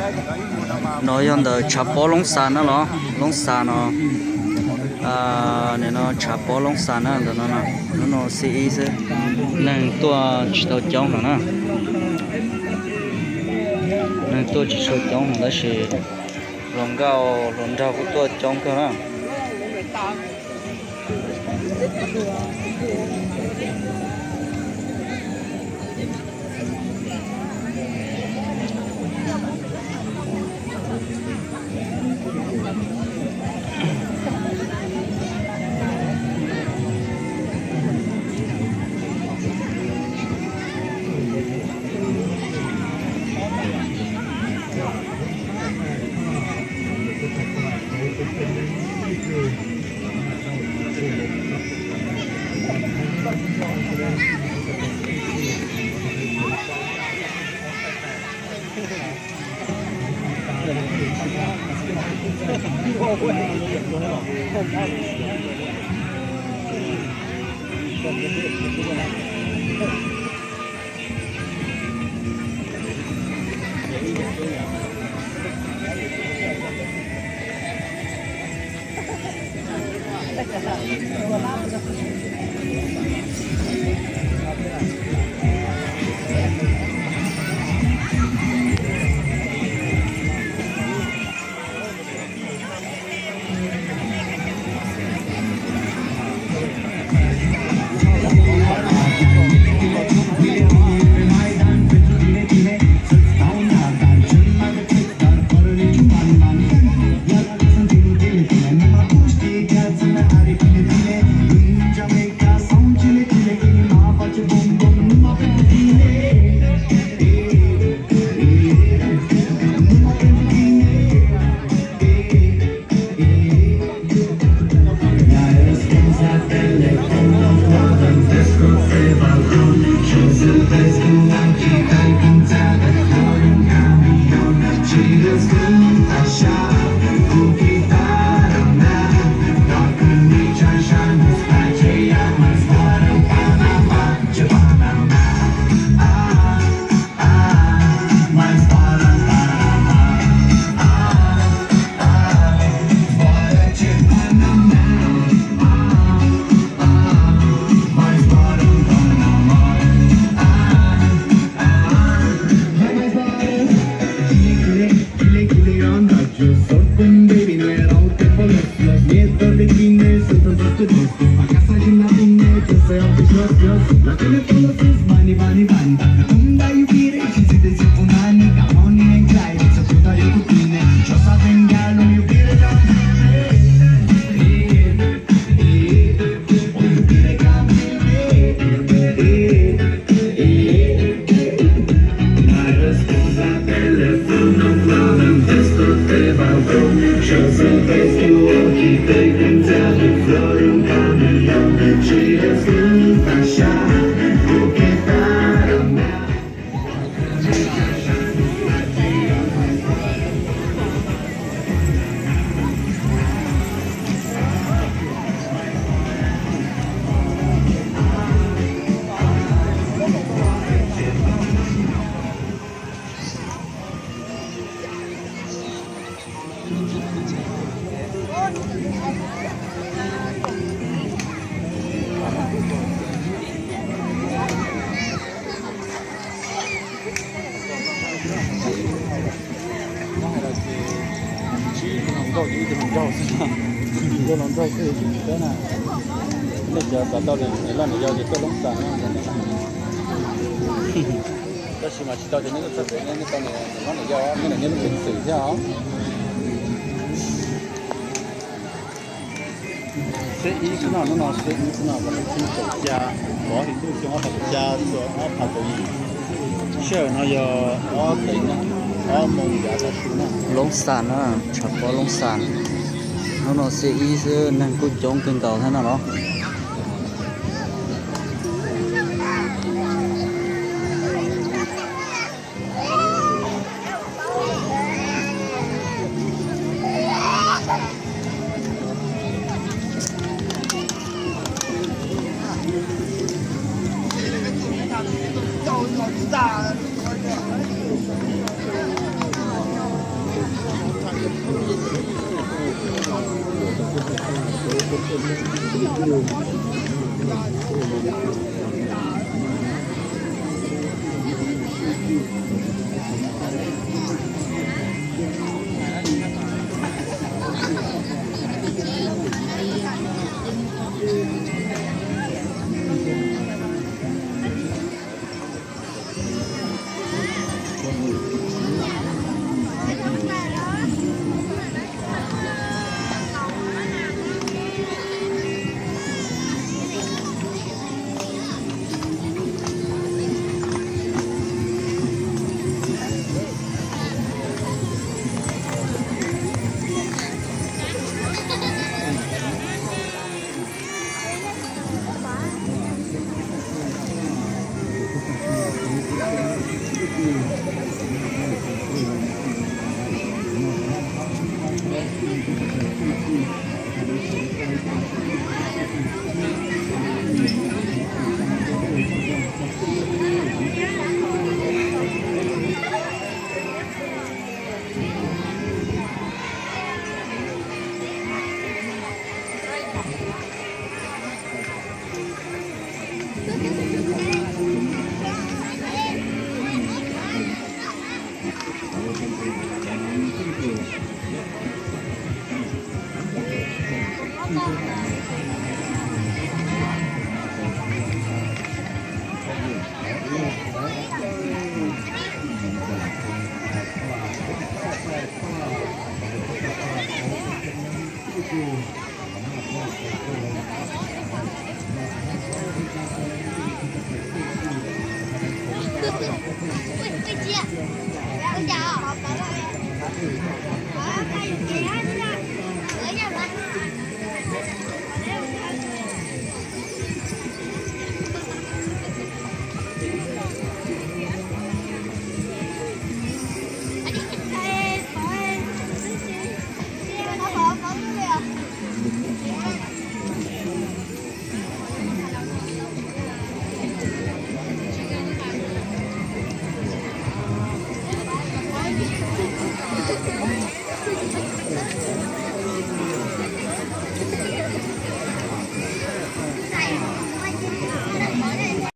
No yog ntawm tshav pob Loob Xas na los, Loob Xas no, nim no tshav pob Loob Xas na ntawm no, hnub no xiab ib xwb, neeg tuaj tsis tau coob heev na. Neeg tuaj tsis tshua coob heev tab sis hluas nkauj hluas nraug kuj tuaj coob kawg na. Ntsib hluas nkauj ces ib tug hluas nkauj xwb, ib tug hluas nkauj xwb tsis tau na. Nej cov xav tau niam loj niam yau ces tuaj Loob Xas na. Tab sis mas tsis tau ces nej tuaj txog tsev nej tau niam loj niam yau, nej niam nej lub peev xwm thiab os. Xiab ib xwb no, hnub no xiab ib xwb no, kaum ib xyoo kaum xya, kaum ob hlis ntuj xyoo ob phav kaum xya, txuas ob phav kaum yim. Sij hawm no yog ob teev, ob moos yav tav su na. Loob Xas na, tshav pob Loob Xas. Hnub no xiab ib xwb neeg kuj coob kawg nkaus thiab no los. Ui, ui, cia. Ui, cia. Ui, cia.